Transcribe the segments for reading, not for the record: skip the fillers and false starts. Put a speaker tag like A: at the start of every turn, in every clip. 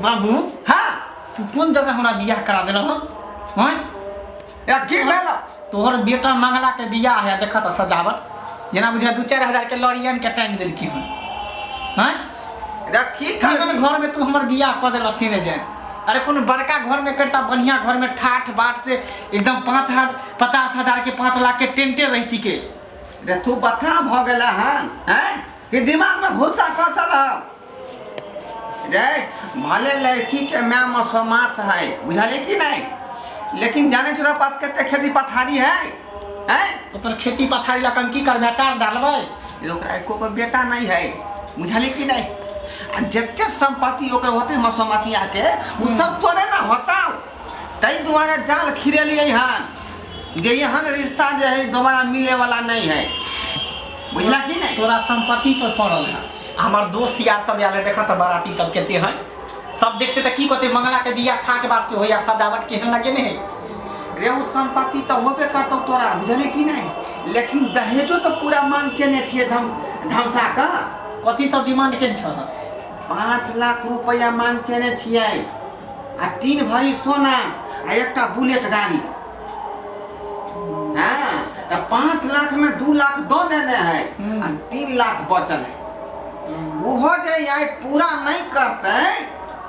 A: बाबू
B: हाँ
A: तू कोन जगह हमरा बियाह करा देलह हन हँ
B: या की भेल
A: तोहर बेटा मंगला के बियाह है देखत सजावट जेना बुझा 2-4 हजार के लॉरियन के टांग देलखिन हन हँ
B: रे की
A: केहन
B: करबी
A: घर में तू हमर बियाह कऽ देलह सीने जाए अरे कोनो बड़का घर में करता बढ़िया घर में ठाठ बाट से एकदम 5 हजार 50 हजार के 5 लाख के टेंटे रहती के
B: रे तू बता भऽ गेला हन हैं कि दिमाग में भूसा कसल हौ रे भले लड़की के माय मसोमात है बुझलिए कि नहीं लेकिन जाने तोरा पास कते खेती पथारी है हैं
A: ओकर खेती पथारी ला कम की करबै अचार डालबै
B: रे ओकरा एको गो बेटा नहीं है बुझलिए कि नहीं आ जते संपत्ति ओकर होते मसोमतिया के उ सब तोरे ना होता ताहि दुआरे जाल खिरेलिए हन जे एहन रिश्ता जे है दोबारा मिले वाला नहीं है बुझला कि नहीं
A: तोरा संपत्ति पर पड़ल है हमर दोस्त यार सब आयल है देखत तऽ बाराती सब कते है सब देखते तऽ की कहते मंगला के बियाह ठाट बाट से होया सजावट केहन लगे ने है
B: रे उ संपत्ति तऽ होबे करतौ तोरा बुझले कि नहीं लेकिन दहेजो तऽ पूरा मांग केने छियै धम धमसा कऽ
A: कथी सब डिमांड केने छह
B: 5 लाख रुपया मांग केने छियै आ 3 भरी सोना आ एकटा बुलेट गाड़ी हाँ तऽ 5 लाख में 2 लाख दऽ देने है आ 3 लाख बचल है ओहो जे आइ पूरा नहीं करतै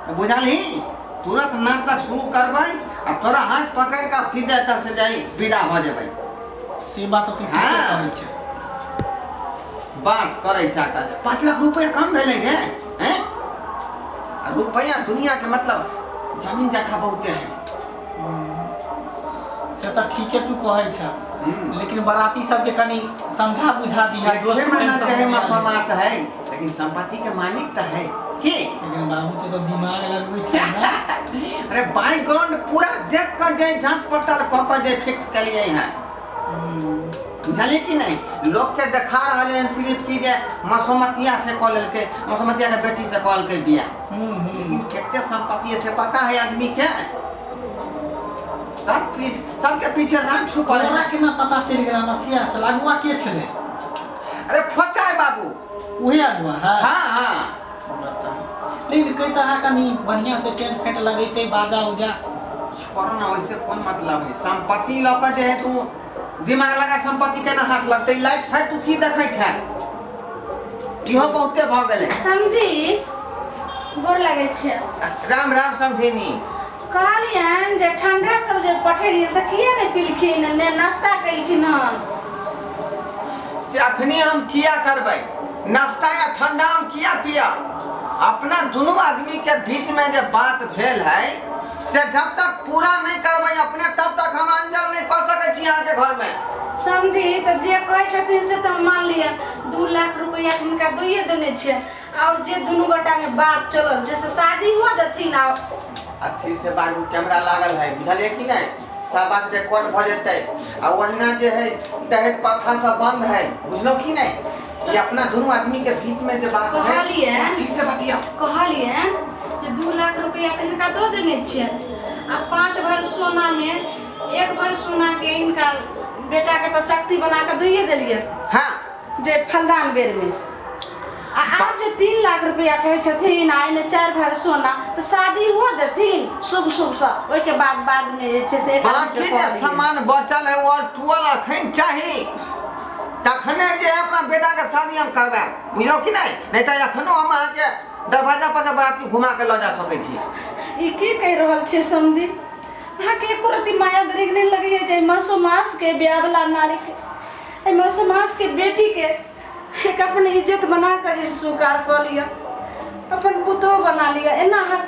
B: तऽ बुझलही तुरंत नाटक शुरू करबै आ तोरा हाथ पकड़ि कऽ सीधे एतऽ से जाइ विदा भऽ जेबै
A: से बात तऽ तू ठीके कहै छै
B: बात करै छै तऽ 5 लाख रुपया कम भेलै रे हैं आ रुपया दुनिया के मतलब जमीन जथा बहुते है
A: से तऽ ठीके तू कहै छ लेकिन बाराती सबके कनि समझा बुझा दिहा दोस्त
B: देखे में
A: बहिन
B: ना
A: सब
B: चाहे
A: आयल है।
B: मसोमात है लेकिन संपत्ति के मालिक तो है की
A: लेकिन बाबू तो दिमाग लगबै छै ना
B: अरे बैकग्राउंड पूरा देख कर जे जांच पड़ताल कऽ कऽ जे फिक्स कलिए हैं बुझलिए कि नहीं लोग के देखा रहल है सिर्फ कि जे मसोमतिया से कऽ लेलकै मसोमतिया के बेटी से कऽ लेलकै बियाह लेकिन कते संपत्ति है से पता है आदमी के सब पीछ सबके पीछे राज छुपल है
A: तोरा केना पता चलि गेल हमरा सिया छल अगुआ के छलै
B: अरे फोचाय बाबू
A: उहे अगुआ है
B: हाँ हाँ
A: बताउ। लेकिन कहि तऽ अहाँ कनि बढ़िआँ से टेंट फेंट लगेतै बाजा उजा
B: छोड़ ना वैसे कोन मतलब है संपत्ति लऽ कऽ जे है तू दिमाग लगा संपत्ति केना हाथ लगतै लाइट फाइट तू की देखै छै इहो बहुते भऽ गेलै
C: समझी गोर लागै छै
B: राम राम समधिनी
C: कहलियनि जे ठंडा सब जे पठेलियनि तऽ किया नहि पीलखिन ने नाश्ता केलखिन हन
B: से अखनी हम किया करबै नाश्ता या ठंडा हम किया पिया अपना दुनू आदमी के बीच में जे बात भेल है से जब तक पूरा नहीं करबै अपने तब तक हम अंजल नहीं कऽ सकै छी अहाँके घर में
C: समझी तऽ जे कहै छथिन से तऽ मान लिअ 2 लाख रुपैआ तऽ हिनका दैए देने छियनि आओर जे दुनू गोटामे बात चलल छै से शादी हुअ देथिन आ
B: आ फिर से बाजू कैमरा लागल है बुझलियै कि नहीं सब बात रिकॉर्ड भऽ जेतै आ ओहिना जे है दहेज प्रथा सब बंद है बुझलौ कि नहीं ये अपना दुनू आदमी के बीच में जे बात है
C: कहलियनि।
B: ठीक से बतिया
C: कहलियनि जे 2 लाख रुपैआ तऽ हिनका दऽ देने छियनि आ 5 भर सोनामे 1 भर सोनाके हिनका बेटाके तऽ चकती बना कऽ दैए देलियै
B: हाँ
C: जे फलदान बेरमे आ आब जे 3 लाख रुपैआ कहै छथिन आ एने 4 भर सोना तऽ शादी हुअ देथिन शुभ शुभसँ ओहिके बाद बादमे जे छै से एक आदमीके
B: बाकी
C: कऽ
B: जे
C: दियै।
B: सामान बचल है और टुअल अखन चाही तखने जे अपना बेटा के शादी हम करबायब बुझलौ कि नहीं नहीं तऽ एखनो हम अहाँके दरवाजा पर से बराती घुमा के लऽ जा सकै छी
C: ई की कहि रहल छियै समधी अहाँके एको रत्ती माया दरिग नहि लगैया जे मसोमासके ब्याहवला नारीके एहि मसोमासके बेटीके एक अपन इज्जत बना कऽ जे स्वीकार कऽ लिअ अपन पुतोह बना लिअ एना अहाँ